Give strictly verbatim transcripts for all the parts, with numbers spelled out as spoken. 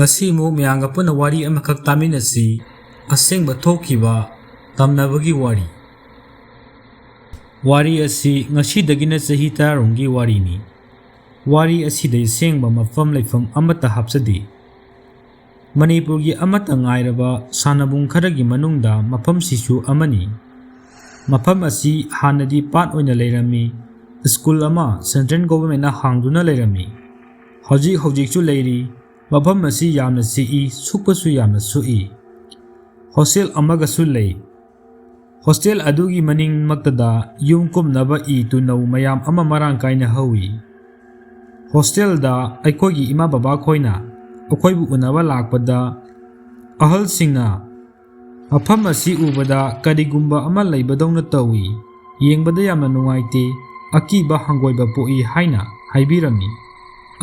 ꯉꯁꯤ ꯑꯃꯨꯛ ꯃꯌꯥꯝꯒ ꯄꯨꯟꯅ ꯋꯥꯔꯤ ꯑꯃꯈꯛ ꯇꯥꯃꯤꯟꯅꯁꯤ꯫ ꯑꯁꯦꯡꯕ ꯊꯣꯛꯈꯤꯕ ꯇꯝꯅꯕꯒꯤ ꯋꯥꯔꯤ꯫ ꯋꯥꯔꯤ ꯑꯁꯤ ꯉꯁꯤꯗꯒꯤꯅ ꯆꯍꯤ ꯇꯔꯥꯔꯣꯝꯒꯤ ꯋꯥꯔꯤꯅꯤ꯫ ꯋꯥꯔꯤ ꯑꯁꯤꯗ ꯑꯁꯦꯡꯕ ꯃꯐꯝ ꯂꯩꯐꯝ ꯑꯃꯠꯇ ꯍꯥꯞꯆꯗꯦ꯫ ꯃꯅꯤꯄꯨꯔꯒꯤ ꯑꯃꯠꯇ ꯉꯥꯏꯔꯕ ꯁꯥꯟꯅꯕꯨꯡ ꯈꯔꯒꯤ ꯃꯅꯨꯡꯗ ꯃꯐꯝꯁꯤꯁꯨ ꯑꯃꯅꯤ꯫ ꯃꯐꯝ ꯑꯁꯤ ꯍꯥꯟꯅꯗꯤ ꯄꯥꯠ ꯑꯣꯏꯅ ꯂꯩꯔꯝꯃꯤ꯫ ꯁ꯭ꯀꯨꯜ ꯑꯃ ꯁꯦꯟꯇ꯭ꯔꯦꯜ ꯒꯣꯚꯔꯟꯃꯦꯟꯠꯅ ꯍꯥꯡꯗꯨꯅ ꯂꯩꯔꯝꯃꯤ꯫ ꯍꯧꯖꯤꯛ ꯍꯧꯖꯤꯛꯁꯨ ꯂꯩꯔꯤ꯫ ꯃꯐꯝ ꯑꯁꯤ ꯌꯥꯝꯅ ꯆꯤꯛꯏ, ꯁꯨꯛꯄꯁꯨ ꯌꯥꯝꯅ ꯁꯨꯛꯏ꯫ ꯍꯣꯁꯇꯦꯜ ꯑꯃꯒꯁꯨ ꯂꯩ꯫ ꯍꯣꯁꯇꯦꯜ ꯑꯗꯨꯒꯤ ꯃꯅꯤꯡꯃꯛꯇꯗ ꯌꯨꯝ ꯀꯨꯝꯅꯕ ꯏ ꯇꯨꯅꯧ ꯃꯌꯥꯝ ꯑꯃ ꯃꯔꯥꯡ ꯀꯥꯏꯅ ꯍꯧꯏ꯫ ꯍꯣꯁꯇꯦꯜꯗ ꯑꯩꯈꯣꯏꯒꯤ ꯏꯃꯥ ꯕꯕꯥ ꯈꯣꯏꯅ ꯑꯩꯈꯣꯏꯕꯨ ꯎꯅꯕ ꯂꯥꯛꯄꯗ ꯑꯍꯜꯁꯤꯡꯅ ꯃꯐꯝ ꯑꯁꯤ ꯎꯕꯗ ꯀꯔꯤꯒꯨꯝꯕ ꯑꯃ ꯂꯩꯕꯗꯧꯅ ꯇꯧꯏ, ꯌꯦꯡꯕꯗ ꯌꯥꯝꯅ ꯅꯨꯡꯉꯥꯏꯇꯦ, ꯑꯀꯤꯕ ꯍꯪꯒꯣꯏꯕ ꯄꯣꯛꯏ ꯍꯥꯏꯅ ꯍꯥꯏꯕꯤꯔꯝꯃꯤ꯫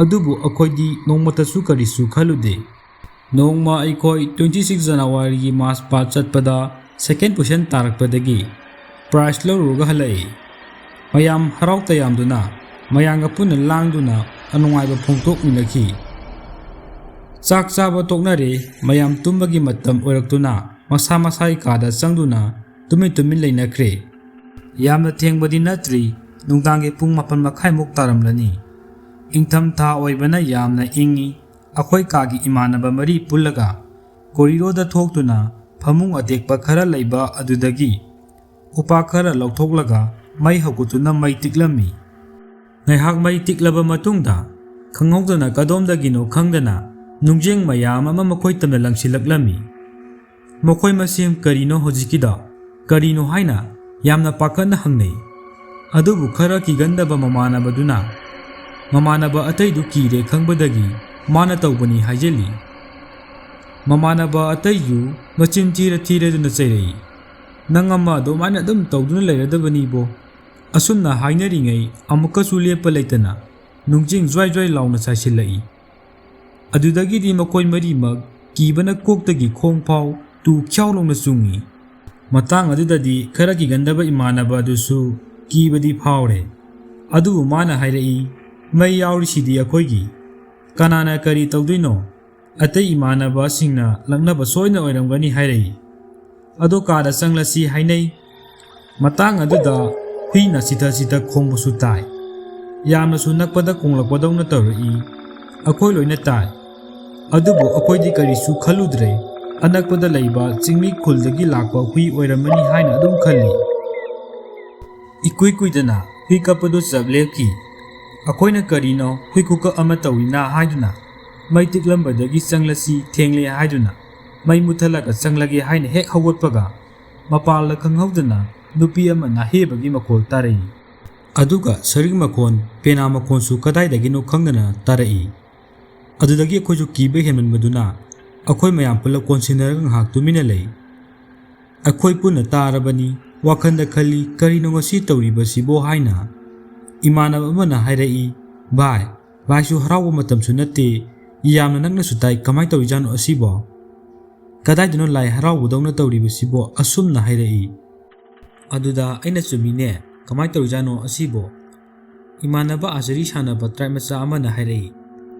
ꯑꯗꯨꯕꯨ ꯑꯩꯈꯣꯏꯗꯤ ꯅꯣꯡꯃꯇꯁꯨ ꯀꯔꯤꯁꯨ ꯈꯜꯂꯨꯗꯦ꯫ ꯅꯣꯡꯃ ꯑꯩꯈꯣꯏ twenty six ꯖꯅꯋꯥꯔꯤꯒꯤ ꯃꯥꯔꯆ ꯄꯥꯁ ꯆꯠꯄꯗ ꯁꯦꯀꯦꯟ ꯄꯣꯖꯤꯁꯟ ꯇꯥꯔꯛꯄꯗꯒꯤ ꯄ꯭ꯔꯥꯏꯖ ꯂꯧꯔꯨꯔꯒ ꯍꯜꯂꯛꯏ꯫ ꯃꯌꯥꯝ ꯍꯔꯥꯎ ꯇꯌꯥꯝꯗꯨꯅ ꯃꯌꯥꯝꯒ ꯄꯨꯟꯅ ꯂꯥꯡꯗꯨꯅ ꯑꯅꯨꯡꯉꯥꯏꯕ ꯐꯣꯡꯗꯣꯛꯃꯤꯟꯅꯈꯤ꯫ ꯆꯥꯛ ꯆꯥꯕ ꯇꯣꯛꯅꯔꯦ꯫ ꯃꯌꯥꯝ ꯇꯨꯝꯕꯒꯤ ꯃꯇꯝ ꯑꯣꯏꯔꯛꯇꯨꯅ ꯃꯁꯥ ꯃꯁꯥꯒꯤ ꯀꯥꯗ ꯆꯪꯗꯨꯅ ꯇꯨꯃꯤꯟ ꯇꯨꯃꯤꯟ ꯂꯩꯅꯈ꯭ꯔꯦ꯫ ꯌꯥꯝꯅ ꯊꯦꯡꯕꯗꯤ ꯅꯠꯇ꯭ꯔꯤ, ꯅꯨꯡꯗꯥꯡꯒꯤ ꯄꯨꯡ ꯃꯥꯄꯟ ꯃꯈꯥꯏꯃꯨꯛ ꯇꯥꯔꯝꯂꯅꯤ꯫ ꯏꯪꯊꯝꯊꯥ ꯑꯣꯏꯕꯅ ꯌꯥꯝꯅ ꯏꯪꯉꯤ꯫ ꯑꯩꯈꯣꯏ ꯀꯥꯒꯤ ꯏꯃꯥꯟꯅꯕ ꯃꯔꯤ ꯄꯨꯜꯂꯒ ꯀꯣꯔꯤꯗꯣꯔꯗ ꯊꯣꯛꯇꯨꯅ ꯐꯃꯨꯡ ꯑꯇꯦꯛꯄ ꯈꯔ ꯂꯩꯕ ꯑꯗꯨꯗꯒꯤ ꯎꯄꯥꯛ ꯈꯔ ꯂꯧꯊꯣꯛꯂꯒ ꯃꯩ ꯍꯧꯒꯠꯇꯨꯅ ꯃꯩ ꯇꯤꯛꯂꯝꯃꯤ꯫ ꯉꯥꯏꯍꯥꯛ ꯃꯩ ꯇꯤꯛꯂꯕ ꯃꯇꯨꯡꯗ ꯈꯪꯍꯧꯗꯅ ꯀꯗꯣꯝꯗꯒꯤꯅꯣ ꯈꯪꯗꯅ ꯅꯨꯡꯖꯦꯡ ꯃꯌꯥꯝ ꯑꯃ ꯃꯈꯣꯏ ꯇꯝꯅ ꯂꯪꯁꯤꯜꯂꯛꯂꯝꯃꯤ꯫ ꯃꯈꯣꯏ ꯃꯁꯦꯟ ꯀꯔꯤꯅꯣ ꯍꯧꯖꯤꯛꯀꯤꯗꯣ? ꯀꯔꯤꯅꯣ ꯍꯥꯏꯅ ꯌꯥꯝꯅ ꯄꯥꯈꯠꯅ ꯍꯪꯅꯩ꯫ ꯑꯗꯨꯕꯨ ꯈꯔ ꯀꯤꯒꯟꯗꯕ ꯃꯃꯥꯟꯅꯕꯗꯨꯅ ꯃꯃꯥꯟꯅꯕ ꯑꯇꯩꯗꯨ ꯀꯤꯔꯦ ꯈꯪꯕꯗꯒꯤ ꯃꯥꯅ ꯇꯧꯕꯅꯤ ꯍꯥꯏꯖꯤꯜꯂꯤ꯫ ꯃꯃꯥꯟꯅꯕ ꯑꯇꯩꯁꯨ ꯃꯆꯤꯟ ꯊꯤꯔ ꯊꯤꯔꯗꯨꯅ ꯆꯩꯔꯛꯏ꯫ "ꯅꯪ ꯑꯃ ꯑꯗꯨꯃꯥꯏꯅ ꯑꯗꯨꯝ ꯇꯧꯗꯨꯅ ꯂꯩꯔꯗꯕꯅꯤꯕꯣ?" ꯑꯁꯨꯝꯅ ꯍꯥꯏꯅꯔꯤꯉꯩ ꯑꯃꯨꯛꯀꯁꯨ ꯂꯦꯞꯄ ꯂꯩꯇꯅ ꯅꯨꯡꯖꯦꯡ ꯖ꯭ꯋꯥꯏ ꯖ꯭ꯋꯥꯏ ꯂꯥꯎꯅ ꯆꯥꯏꯁꯤꯜꯂꯛꯏ꯫ ꯑꯗꯨꯗꯒꯤꯗꯤ ꯃꯈꯣꯏ ꯃꯔꯤꯃꯛ ꯀꯤꯕꯅ ꯀꯣꯛꯇꯒꯤ ꯈꯣꯡ ꯐꯥꯎ ꯇꯨ ꯈ꯭ꯌꯥꯎ ꯂꯥꯎꯅ ꯆꯨꯡꯉꯤ꯫ ꯃꯇꯥꯡ ꯑꯗꯨꯗꯗꯤ ꯈꯔ ꯀꯤꯒꯟꯗꯕ ꯏꯃꯥꯟꯅꯕ ꯑꯗꯨꯁꯨ ꯀꯤꯕꯗꯤ ꯐꯥꯎꯔꯦ꯫ ꯑꯗꯨꯕꯨ ꯃꯥꯅ ꯍꯥꯏꯔꯛꯏ, "ꯃꯩ ꯌꯥꯎꯔꯤꯁꯤꯗꯤ ꯑꯩꯈꯣꯏꯒꯤ, ꯀꯅꯥꯅ ꯀꯔꯤ ꯇꯧꯗꯣꯏꯅꯣ? ꯑꯇꯩ ꯏꯃꯥꯟꯅꯕꯁꯤꯡꯅ ꯂꯛꯅꯕ ꯁꯣꯏꯅ ꯑꯣꯏꯔꯝꯒꯅꯤ ꯍꯥꯏꯔꯛꯏ꯫ ꯑꯗꯣ ꯀꯥꯗ ꯆꯪꯂꯁꯤ ꯍꯥꯏꯅꯩ꯫ ꯃꯇꯥꯡ ꯑꯗꯨꯗ ꯍꯨꯏꯅ ꯁꯤꯊ ꯁꯤꯊ ꯈꯣꯡꯕꯁꯨ ꯇꯥꯏ꯫ ꯌꯥꯝꯅꯁꯨ ꯅꯛꯄꯗ ꯈꯣꯡꯂꯛꯄꯗꯧꯅ ꯇꯧꯔꯛꯏ꯫ ꯑꯩꯈꯣꯏ ꯂꯣꯏꯅ ꯇꯥꯏ꯫ ꯑꯗꯨꯕꯨ ꯑꯩꯈꯣꯏꯗꯤ ꯀꯔꯤꯁꯨ ꯈꯜꯂꯨꯗ꯭ꯔꯦ꯫ ꯑꯅꯛꯄꯗ ꯂꯩꯕ ꯆꯤꯡꯃꯤ ꯈꯨꯜꯗꯒꯤ ꯂꯥꯛꯄ ꯍꯨꯏ ꯑꯣꯏꯔꯝꯃꯅꯤ ꯍꯥꯏꯅ ꯑꯗꯨꯝ ꯈꯜꯂꯤ꯫ ꯏꯀꯨꯏ ꯀꯨꯏꯗꯅ ꯍꯨꯏ ꯀꯞꯄꯗꯨ ꯆꯞ ꯂꯦꯞꯈꯤ꯫ ꯑꯩꯈꯣꯏꯅ ꯀꯔꯤꯅꯣ ꯍꯨꯏ ꯈꯨꯀꯞ ꯑꯃ ꯇꯧꯏꯅ ꯍꯥꯏꯗꯨꯅ ꯃꯩ ꯇꯤꯛꯂꯝꯕꯗꯒꯤ ꯆꯪꯂꯁꯤ ꯊꯦꯡꯂꯦ ꯍꯥꯏꯗꯨꯅ ꯃꯩ ꯃꯨꯠꯊꯠꯂꯒ ꯆꯪꯂꯒꯦ ꯍꯥꯏꯅ ꯍꯦꯛ ꯍꯧꯒꯠꯄꯒ ꯃꯄꯥꯜꯗ ꯈꯪꯍꯧꯗꯅ ꯅꯨꯄꯤ ꯑꯃꯅ ꯍꯦꯕꯒꯤ ꯃꯈꯣꯜ ꯇꯥꯔꯛꯏ꯫ ꯑꯗꯨꯒ ꯁꯔꯤꯛ ꯃꯈꯣꯟ, ꯄꯦꯅꯥ ꯃꯈꯣꯟꯁꯨ ꯀꯗꯥꯏꯗꯒꯤꯅꯣ ꯈꯪꯗꯅ ꯇꯥꯔꯛꯏ꯫ ꯑꯗꯨꯗꯒꯤ ꯑꯩꯈꯣꯏꯁꯨ ꯀꯤꯕ ꯍꯦꯟꯃꯟꯕꯗꯨꯅ ꯑꯩꯈꯣꯏ ꯃꯌꯥꯝ ꯄꯨꯂꯞ ꯀꯣꯟꯁꯤꯟꯅꯔꯒ ꯉꯥꯏꯍꯥꯛ ꯇꯨꯃꯤꯟꯅ ꯂꯩ꯫ ꯑꯩꯈꯣꯏ ꯄꯨꯟꯅ ꯇꯥꯔꯕꯅꯤ, ꯋꯥꯈꯜꯗ ꯈꯜꯂꯤ, "ꯀꯔꯤꯅꯣ ꯉꯁꯤ ꯇꯧꯔꯤꯕꯁꯤꯕꯣ?" ꯍꯥꯏꯅ꯫ ꯏꯃꯥꯟꯅꯕ ꯑꯃꯅ ꯍꯥꯏꯔꯛꯏ, "ꯚꯥꯏ, ꯂꯥꯏꯁꯨ ꯍꯔꯥꯎꯕ ꯃꯇꯝꯁꯨ ꯅꯠꯇꯦ, ꯌꯥꯝꯅ ꯅꯛꯅꯁꯨ ꯇꯥꯏ, ꯀꯃꯥꯏꯅ ꯇꯧꯔꯤꯖꯥꯠꯅꯣ ꯑꯁꯤꯕꯣ? ꯀꯗꯥꯏꯗꯅꯣ ꯂꯥꯏ ꯍꯔꯥꯎꯕꯗꯧꯅ ꯇꯧꯔꯤꯕꯁꯤꯕꯣ?" ꯑꯁꯨꯝꯅ ꯍꯥꯏꯔꯛꯏ꯫ ꯑꯗꯨꯗ ꯑꯩꯅ, "ꯆꯨꯝꯃꯤꯅꯦ, ꯀꯃꯥꯏꯅ ꯇꯧꯔꯤꯖꯥꯠꯅꯣ ꯑꯁꯤꯕꯣ?" ꯏꯃꯥꯟꯅꯕ ꯑꯥꯔꯆꯔꯤ ꯁꯥꯟꯅꯕ ꯇ꯭ꯔꯥꯏꯕ ꯃꯆꯥ ꯑꯃꯅ ꯍꯥꯏꯔꯛꯏ,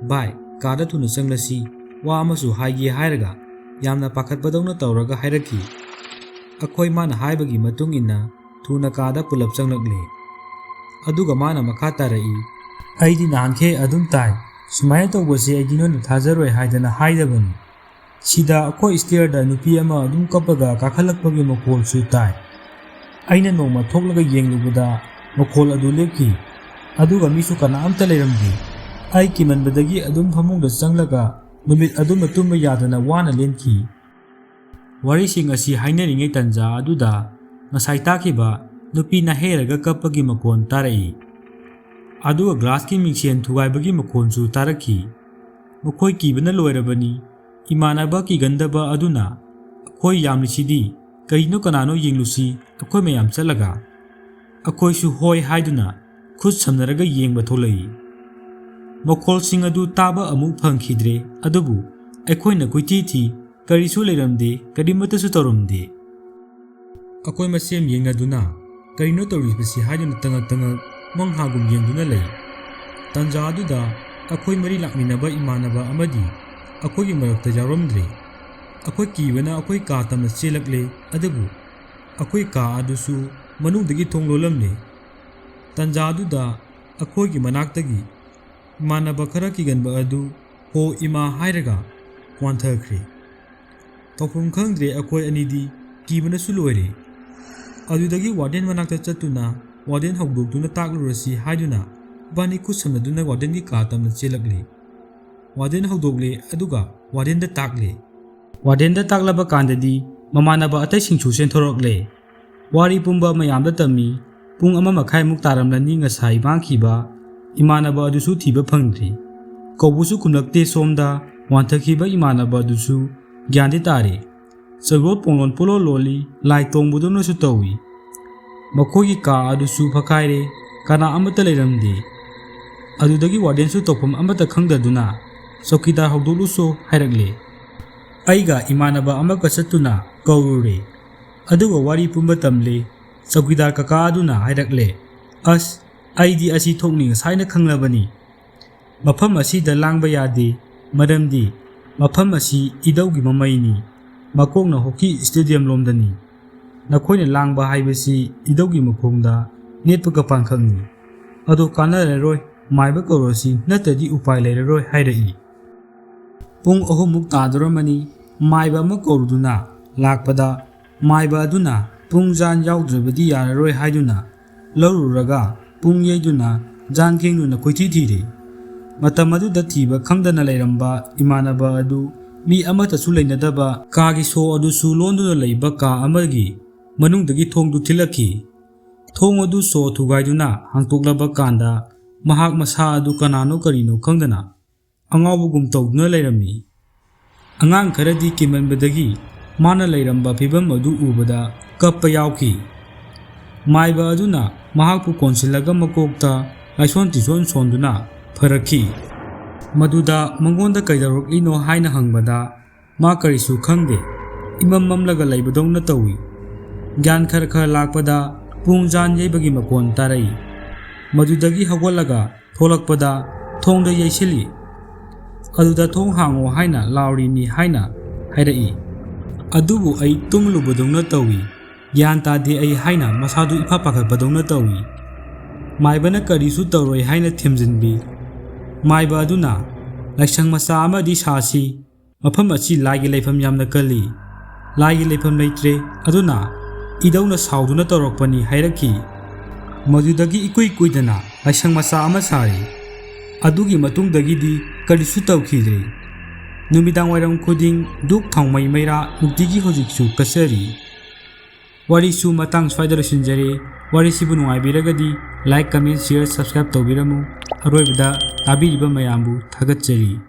"ꯚꯥꯏ, ꯀꯥꯗ ꯊꯨꯅ ꯆꯪꯂꯁꯤ, ꯋꯥ ꯑꯃꯁꯨ ꯍꯥꯏꯒꯦ" ꯍꯥꯏꯔꯒ ꯌꯥꯝꯅ ꯄꯥꯈꯠꯄꯗꯧꯅ ꯇꯧꯔꯒ ꯍꯥꯏꯔꯛꯈꯤ꯫ ꯑꯩꯈꯣꯏ ꯃꯥꯅ ꯍꯥꯏꯕꯒꯤ ꯃꯇꯨꯡ ꯏꯟꯅ ꯊꯨꯅ ꯀꯥꯗ ꯄꯨꯂꯞ ꯆꯪꯂꯛꯂꯦ꯫ ꯑꯗꯨꯒ ꯃꯥꯅ ꯃꯈꯥ ꯇꯥꯔꯛꯏ, "ꯑꯩꯗꯤ ꯅꯍꯥꯟꯈꯩ ꯑꯗꯨꯝ ꯇꯥꯏ, ꯁꯨꯃꯥꯏꯅ ꯇꯧꯕꯁꯦ ꯑꯩꯗꯤ ꯅꯣꯏꯅ ꯊꯥꯖꯔꯣꯏ ꯍꯥꯏꯗꯅ ꯍꯥꯏꯗꯕꯅꯤ꯫ ꯁꯤꯗ ꯑꯩꯈꯣꯏ ꯁ꯭ꯇꯦꯌꯔꯗ ꯅꯨꯄꯤ ꯑꯃ ꯑꯗꯨꯝ ꯀꯞꯄꯒ ꯀꯥꯈꯠꯂꯛꯄꯒꯤ ꯃꯈꯣꯜꯁꯨ ꯇꯥꯏ꯫ ꯑꯩꯅ ꯅꯣꯡꯃ ꯊꯣꯛꯂꯒ ꯌꯦꯡꯂꯨꯕꯗ ꯃꯈꯣꯜ ꯑꯗꯨ ꯂꯦꯞꯈꯤ꯫ ꯑꯗꯨꯒ ꯃꯤꯁꯨ ꯀꯅꯥꯝꯇ ꯂꯩꯔꯝꯗꯦ꯫ ꯑꯩ ꯀꯤꯃꯟꯕꯗꯒꯤ ꯑꯗꯨꯝ ꯐꯃꯨꯡꯗ ꯆꯪꯂꯒ ꯅꯨꯃꯤꯠ ꯑꯗꯨꯃ ꯇꯨꯝꯕ ꯌꯥꯗꯅ ꯋꯥꯅ ꯂꯦꯟꯈꯤ꯫" ꯋꯥꯔꯤꯁꯤꯡ ꯑꯁꯤ ꯍꯥꯏꯅꯔꯤꯉꯩ ꯇꯟꯖꯥ ꯑꯗꯨꯗ ꯉꯁꯥꯏ ꯇꯥꯈꯤꯕ ꯅꯨꯄꯤ ꯅꯍꯦꯔꯒ ꯀꯞꯄꯒꯤ ꯃꯈꯣꯟ ꯇꯥꯔꯛꯏ꯫ ꯑꯗꯨꯒ ꯒ꯭ꯂꯥꯁꯀꯤ ꯃꯤꯡꯁꯦꯟ ꯊꯨꯒꯥꯏꯕꯒꯤ ꯃꯈꯣꯟꯁꯨ ꯇꯥꯔꯛꯈꯤ꯫ ꯃꯈꯣꯏ ꯀꯤꯕꯅ ꯂꯣꯏꯔꯕꯅꯤ꯫ ꯏꯃꯥꯟꯅꯕ ꯀꯤꯒꯟꯗꯕ ꯑꯗꯨꯅ, "ꯑꯩꯈꯣꯏ ꯌꯥꯝꯂꯤꯁꯤꯗꯤ, ꯀꯔꯤꯅꯣ ꯀꯅꯥꯅꯣ ꯌꯦꯡꯂꯨꯁꯤ, ꯑꯩꯈꯣꯏ ꯃꯌꯥꯝ ꯆꯠꯂꯒ꯫" ꯑꯩꯈꯣꯏꯁꯨ ꯍꯣꯏ ꯍꯥꯏꯗꯨꯅ ꯈꯨꯠ ꯁꯝꯅꯔꯒ ꯌꯦꯡꯕ ꯊꯣꯛꯂꯛꯏ꯫ ꯃꯈꯣꯜꯁꯤꯡ ꯑꯗꯨ ꯇꯥꯕ ꯑꯃꯨꯛ ꯐꯪꯈꯤꯗ꯭ꯔꯦ, ꯑꯗꯨꯕꯨ ꯑꯩꯈꯣꯏꯅ ꯀꯣꯏꯊꯤ ꯊꯤ, ꯀꯔꯤꯁꯨ ꯂꯩꯔꯝꯗꯦ, ꯀꯔꯤꯃꯠꯇꯁꯨ ꯇꯧꯔꯝꯗꯦ꯫ ꯑꯩꯈꯣꯏ ꯃꯁꯦꯝ ꯌꯦꯡꯅꯗꯨꯅ, "ꯀꯔꯤꯅꯣ ꯇꯧꯔꯤꯕꯁꯤ?" ꯍꯥꯏꯗꯨꯅ ꯇꯉꯛ ꯇꯉꯛ ꯃꯪꯍꯥꯒꯨꯝ ꯌꯦꯡꯗꯨꯅ ꯂꯩ꯫ ꯇꯟꯖꯥ ꯑꯗꯨꯗ ꯑꯩꯈꯣꯏ ꯃꯔꯤ ꯂꯥꯛꯃꯤꯟꯅꯕ ꯏꯃꯥꯟꯅꯕ ꯑꯃꯗꯤ ꯑꯩꯈꯣꯏꯒꯤ ꯃꯔꯛꯇ ꯌꯥꯎꯔꯝꯗ꯭ꯔꯦ꯫ ꯑꯩꯈꯣꯏ ꯀꯤꯕꯅ ꯑꯩꯈꯣꯏ ꯀꯥ ꯇꯝꯅ ꯆꯦꯜꯂꯛꯂꯦ, ꯑꯗꯨꯕꯨ ꯑꯩꯈꯣꯏ ꯀꯥ ꯑꯗꯨꯁꯨ ꯃꯅꯨꯡꯗꯒꯤ ꯊꯣꯡ ꯂꯣꯜꯂꯝꯂꯦ꯫ ꯇꯟꯖꯥ ꯑꯗꯨꯗ ꯑꯩꯈꯣꯏꯒꯤ ꯃꯅꯥꯛꯇꯒꯤ ꯏꯃꯥꯟꯅꯕ ꯈꯔ ꯀꯤꯒꯟꯕ ꯑꯗꯨ "ꯍꯣ ꯏꯃꯥ" ꯍꯥꯏꯔꯒ ꯋꯥꯟꯊꯈ꯭ꯔꯦ꯫ ꯇꯧꯐꯝ ꯈꯪꯗ꯭ꯔꯦ ꯑꯩꯈꯣꯏ ꯑꯅꯤꯗꯤ, ꯀꯤꯕꯅꯁꯨ ꯂꯣꯏꯔꯦ꯫ ꯑꯗꯨꯗꯒꯤ ꯋꯥꯔꯗꯦꯟ ꯃꯅꯥꯛꯇ ꯆꯠꯇꯨꯅ ꯋꯥꯔꯗꯦꯟ ꯍꯧꯗꯣꯛꯇꯨꯅ ꯇꯥꯛꯂꯨꯔꯁꯤ ꯍꯥꯏꯗꯨꯅ ꯏꯕꯥꯅꯤ ꯈꯨꯠ ꯁꯝꯅꯗꯨꯅ ꯋꯥꯔꯗꯦꯟꯒꯤ ꯀꯥ ꯇꯝꯅ ꯆꯦꯜꯂꯛꯂꯦ꯫ ꯋꯥꯔꯗꯦꯟ ꯍꯧꯗꯣꯛꯂꯦ, ꯑꯗꯨꯒ ꯋꯥꯔꯗꯦꯟꯗ ꯇꯥꯛꯂꯦ꯫ ꯋꯥꯔꯗꯦꯟꯗ ꯇꯥꯛꯂꯕ ꯀꯥꯟꯗꯗꯤ ꯃꯃꯥꯟꯅꯕ ꯑꯇꯩꯁꯤꯡꯁꯨ ꯆꯦꯟꯊꯣꯔꯛꯂꯦ꯫ ꯋꯥꯔꯤ ꯄꯨꯝꯕ ꯃꯌꯥꯝꯗ ꯇꯝꯃꯤ꯫ ꯄꯨꯡ ꯑꯃ ꯃꯈꯥꯏꯃꯨꯛ ꯇꯥꯔꯝꯂꯅꯤ ꯉꯁꯥꯏ ꯃꯥꯡꯈꯤꯕ ꯏꯃꯥꯟꯅꯕ ꯑꯗꯨꯁꯨ ꯊꯤꯕ ꯐꯪꯗ꯭ꯔꯤ꯫ ꯀꯧꯕꯁꯨ ꯈꯨꯝꯂꯛꯇꯦ꯫ ꯁꯣꯝꯗ ꯋꯥꯟꯊꯈꯤꯕ ꯏꯃꯥꯟꯅꯕ ꯑꯗꯨꯁꯨ ꯒ꯭ꯌꯥꯟꯗꯤ ꯇꯥꯔꯦ꯫ ꯆꯪꯂꯣꯠ ꯄꯣꯡꯂꯣꯟ ꯄꯨꯂꯣꯜ ꯂꯣꯜꯂꯤ, ꯂꯥꯏ ꯇꯣꯡꯕꯗꯧꯅꯁꯨ ꯇꯧꯏ꯫ ꯃꯈꯣꯏꯒꯤ ꯀꯥ ꯑꯗꯨꯁꯨ ꯐꯛꯀꯥꯏꯔꯦ, ꯀꯅꯥ ꯑꯃꯠꯇ ꯂꯩꯔꯝꯗꯦ꯫ ꯑꯗꯨꯗꯒꯤ ꯋꯥꯔꯗꯦꯟꯁꯨ ꯇꯧꯐꯝ ꯑꯃꯠꯇ ꯈꯪꯗꯗꯨꯅ "ꯆꯧꯀꯤꯗꯥꯔ ꯍꯧꯗꯣꯛꯂꯨꯁꯣ" ꯍꯥꯏꯔꯛꯂꯦ꯫ ꯑꯩꯒ ꯏꯃꯥꯟꯅꯕ ꯑꯃꯒ ꯆꯠꯇꯨꯅ ꯀꯧꯔꯨꯔꯦ, ꯑꯗꯨꯒ ꯋꯥꯔꯤ ꯄꯨꯝꯕ ꯇꯝꯂꯦ꯫ ꯆꯧꯀꯤꯗꯥꯔ ꯀꯀꯥ ꯑꯗꯨꯅ ꯍꯥꯏꯔꯛꯂꯦ, "ꯑꯁ, ꯑꯩꯗꯤ ꯑꯁꯤ ꯊꯣꯛꯅꯤ ꯉꯁꯥꯏꯅ ꯈꯪꯂꯕꯅꯤ꯫ ꯃꯐꯝ ꯑꯁꯤꯗ ꯂꯥꯡꯕ ꯌꯥꯗꯦ, ꯃꯔꯝꯗꯤ ꯃꯐꯝ ꯑꯁꯤ ꯏꯙꯧꯒꯤ ꯃꯃꯩꯅꯤ, ꯃꯀꯣꯛꯅ ꯍꯣꯀꯤ ꯁ꯭ꯇꯦꯗꯤꯌꯝ ꯂꯣꯝꯗꯅꯤ꯫ ꯅꯈꯣꯏꯅ ꯂꯥꯡꯕ ꯍꯥꯏꯕꯁꯤ ꯏꯙꯧꯒꯤ ꯃꯈꯣꯡꯗ ꯅꯦꯠꯄꯒ ꯄꯥꯡꯈꯛꯅꯤ꯫ ꯑꯗꯣ ꯀꯥꯟꯅꯔꯔꯣꯏ, ꯃꯥꯏꯕ ꯀꯧꯔꯁꯤ, ꯅꯠꯇ꯭ꯔꯗꯤ ꯎꯄꯥꯏ ꯂꯩꯔꯔꯣꯏ" ꯍꯥꯏꯔꯛꯏ꯫ ꯄꯨꯡ ꯑꯍꯨꯝꯃꯨꯛ ꯇꯥꯗꯣꯔꯝꯃꯅꯤ꯫ ꯃꯥꯏꯕ ꯑꯃ ꯀꯧꯔꯨꯗꯨꯅ ꯂꯥꯛꯄꯗ, ꯃꯥꯏꯕ ꯑꯗꯨꯅ ꯄꯨꯡ ꯖꯥꯟ ꯌꯥꯎꯗ꯭ꯔꯕꯗꯤ ꯌꯥꯔꯔꯣꯏ ꯍꯥꯏꯗꯨꯅ ꯂꯧꯔꯨꯔꯒ ꯄꯨꯡ ꯌꯩꯗꯨꯅ ꯖꯥꯟ ꯈꯦꯡꯗꯨꯅ ꯀꯣꯏꯊꯤ ꯊꯤꯔꯦ꯫ ꯃꯇꯝ ꯑꯗꯨꯗ ꯊꯤꯕ ꯈꯪꯗꯅ ꯂꯩꯔꯝꯕ ꯏꯃꯥꯟꯅꯕ ꯑꯗꯨ ꯃꯤ ꯑꯃꯠꯇꯁꯨ ꯂꯩꯅꯗꯕ, ꯀꯥꯒꯤ ꯁꯣ ꯑꯗꯨꯁꯨ ꯂꯣꯟꯗꯨꯅ ꯂꯩꯕ ꯀꯥ ꯑꯃꯒꯤ ꯃꯅꯨꯡꯗꯒꯤ ꯊꯣꯡꯗꯨ ꯊꯤꯜꯂꯛꯈꯤ꯫ ꯊꯣꯡ ꯑꯗꯨ ꯁꯣ ꯊꯨꯒꯥꯏꯗꯨꯅ ꯍꯥꯡꯇꯣꯛꯂꯕ ꯀꯥꯟꯗ, ꯃꯍꯥꯛ ꯃꯁꯥ ꯑꯗꯨ ꯀꯅꯥꯅꯣ ꯀꯔꯤꯅꯣ ꯈꯪꯗꯅ ꯑꯉꯥꯎꯕꯒꯨꯝ ꯇꯧꯗꯨꯅ ꯂꯩꯔꯝꯃꯤ꯫ ꯑꯉꯥꯡ ꯈꯔꯗꯤ ꯀꯤꯃꯟꯕꯗꯒꯤ ꯃꯥꯅ ꯂꯩꯔꯝꯕ ꯐꯤꯚꯝ ꯑꯗꯨ ꯎꯕꯗ ꯀꯞꯄ ꯌꯥꯎꯈꯤ꯫ ꯃꯥꯏꯕ ꯑꯗꯨꯅ ꯃꯍꯥꯛꯄꯨ ꯀꯣꯟꯁꯤꯜꯂꯒ ꯃꯀꯣꯛꯇ ꯂꯥꯏꯁꯣꯟ ꯇꯤꯁꯣꯟ ꯁꯣꯟꯗꯨꯅ ꯐꯔꯛꯈꯤ꯫ ꯃꯗꯨꯗ ꯃꯉꯣꯟꯗ "ꯀꯩꯗꯧꯔꯛꯂꯤꯅꯣ?" ꯍꯥꯏꯅ ꯍꯪꯕꯗ, ꯃꯥ ꯀꯔꯤꯁꯨ ꯈꯪꯗꯦ, ꯏꯃꯝ ꯃꯝꯂꯒ ꯂꯩꯕꯗꯧꯅ ꯇꯧꯏ꯫ ꯒ꯭ꯌꯥꯟ ꯈꯔ ꯈꯔ ꯂꯥꯛꯄꯗ ꯄꯨꯡ ꯖꯥꯟ ꯌꯩꯕꯒꯤ ꯃꯈꯣꯟ ꯇꯥꯔꯛꯏ꯫ ꯃꯗꯨꯗꯒꯤ ꯍꯧꯒꯠꯂꯒ ꯊꯣꯛꯂꯛꯄꯗ ꯊꯣꯡꯗ ꯌꯩꯁꯤꯜꯂꯤ꯫ ꯑꯗꯨꯗ "ꯊꯣꯡ ꯍꯥꯡꯉꯣ" ꯍꯥꯏꯅ ꯂꯥꯎꯔꯤꯅꯤ ꯍꯥꯏꯅ ꯍꯥꯏꯔꯛꯏ꯫ ꯑꯗꯨꯕꯨ ꯑꯩ ꯇꯨꯝꯂꯨꯕꯗꯧꯅ ꯇꯧꯏ, ꯒ꯭ꯌꯥꯟ ꯇꯥꯗꯦ ꯑꯩ ꯍꯥꯏꯅ ꯃꯁꯥꯗꯨ ꯏꯐ ꯄꯥꯈꯠꯄꯗꯧꯅ ꯇꯧꯏ꯫ ꯃꯥꯏꯕꯅ "ꯀꯔꯤꯁꯨ ꯇꯧꯔꯣꯏ" ꯍꯥꯏꯅ ꯊꯦꯝꯖꯤꯟꯕꯤ꯫ ꯃꯥꯏꯕ ꯑꯗꯨꯅ "ꯂꯥꯏꯁꯪ ꯃꯆꯥ ꯑꯃꯗꯤ ꯁꯥꯁꯤ, ꯃꯐꯝ ꯑꯁꯤ ꯂꯥꯏꯒꯤ ꯂꯩꯐꯝ ꯌꯥꯝꯅ ꯀꯜꯂꯤ, ꯂꯥꯏꯒꯤ ꯂꯩꯐꯝ ꯂꯩꯇ꯭ꯔꯦ, ꯑꯗꯨꯅ ꯏꯙꯧꯅ ꯁꯥꯎꯗꯨꯅ ꯇꯧꯔꯛꯄꯅꯤ" ꯍꯥꯏꯔꯛꯈꯤ꯫ ꯃꯗꯨꯗꯒꯤ ꯏꯀꯨꯏ ꯀꯨꯏꯗꯅ ꯂꯥꯏꯁꯪ ꯃꯆꯥ ꯑꯃ ꯁꯥꯔꯤ꯫ ꯑꯗꯨꯒꯤ ꯃꯇꯨꯡꯗꯒꯤꯗꯤ ꯀꯔꯤꯁꯨ ꯇꯧꯈꯤꯗ꯭ꯔꯦ꯫ ꯅꯨꯃꯤꯗꯥꯡ ꯋꯥꯏꯔꯝ ꯈꯨꯗꯤꯡ ꯙꯨꯞ ꯊꯥꯎꯃꯩ ꯃꯩꯔꯥ ꯅꯨꯡꯇꯤꯒꯤ ꯍꯧꯖꯤꯛꯁꯨ ꯀꯠꯆꯔꯤ꯫ ꯋꯥꯔꯤꯁꯨ ꯃꯇꯥꯡ ꯁ꯭ꯋꯥꯏꯗ ꯂꯣꯏꯁꯤꯟꯖꯔꯦ꯫ ꯋꯥꯔꯤꯁꯤꯕꯨ ꯅꯨꯡꯉꯥꯏꯕꯤꯔꯒꯗꯤ like, comment, share, subscribe ꯇꯧꯕꯤꯔꯝꯃꯨ꯫ ꯑꯔꯣꯏꯕꯗ ꯇꯥꯕꯤꯔꯤꯕ ꯃꯌꯥꯝꯕꯨ ꯊꯥꯒꯠꯆꯔꯤ꯫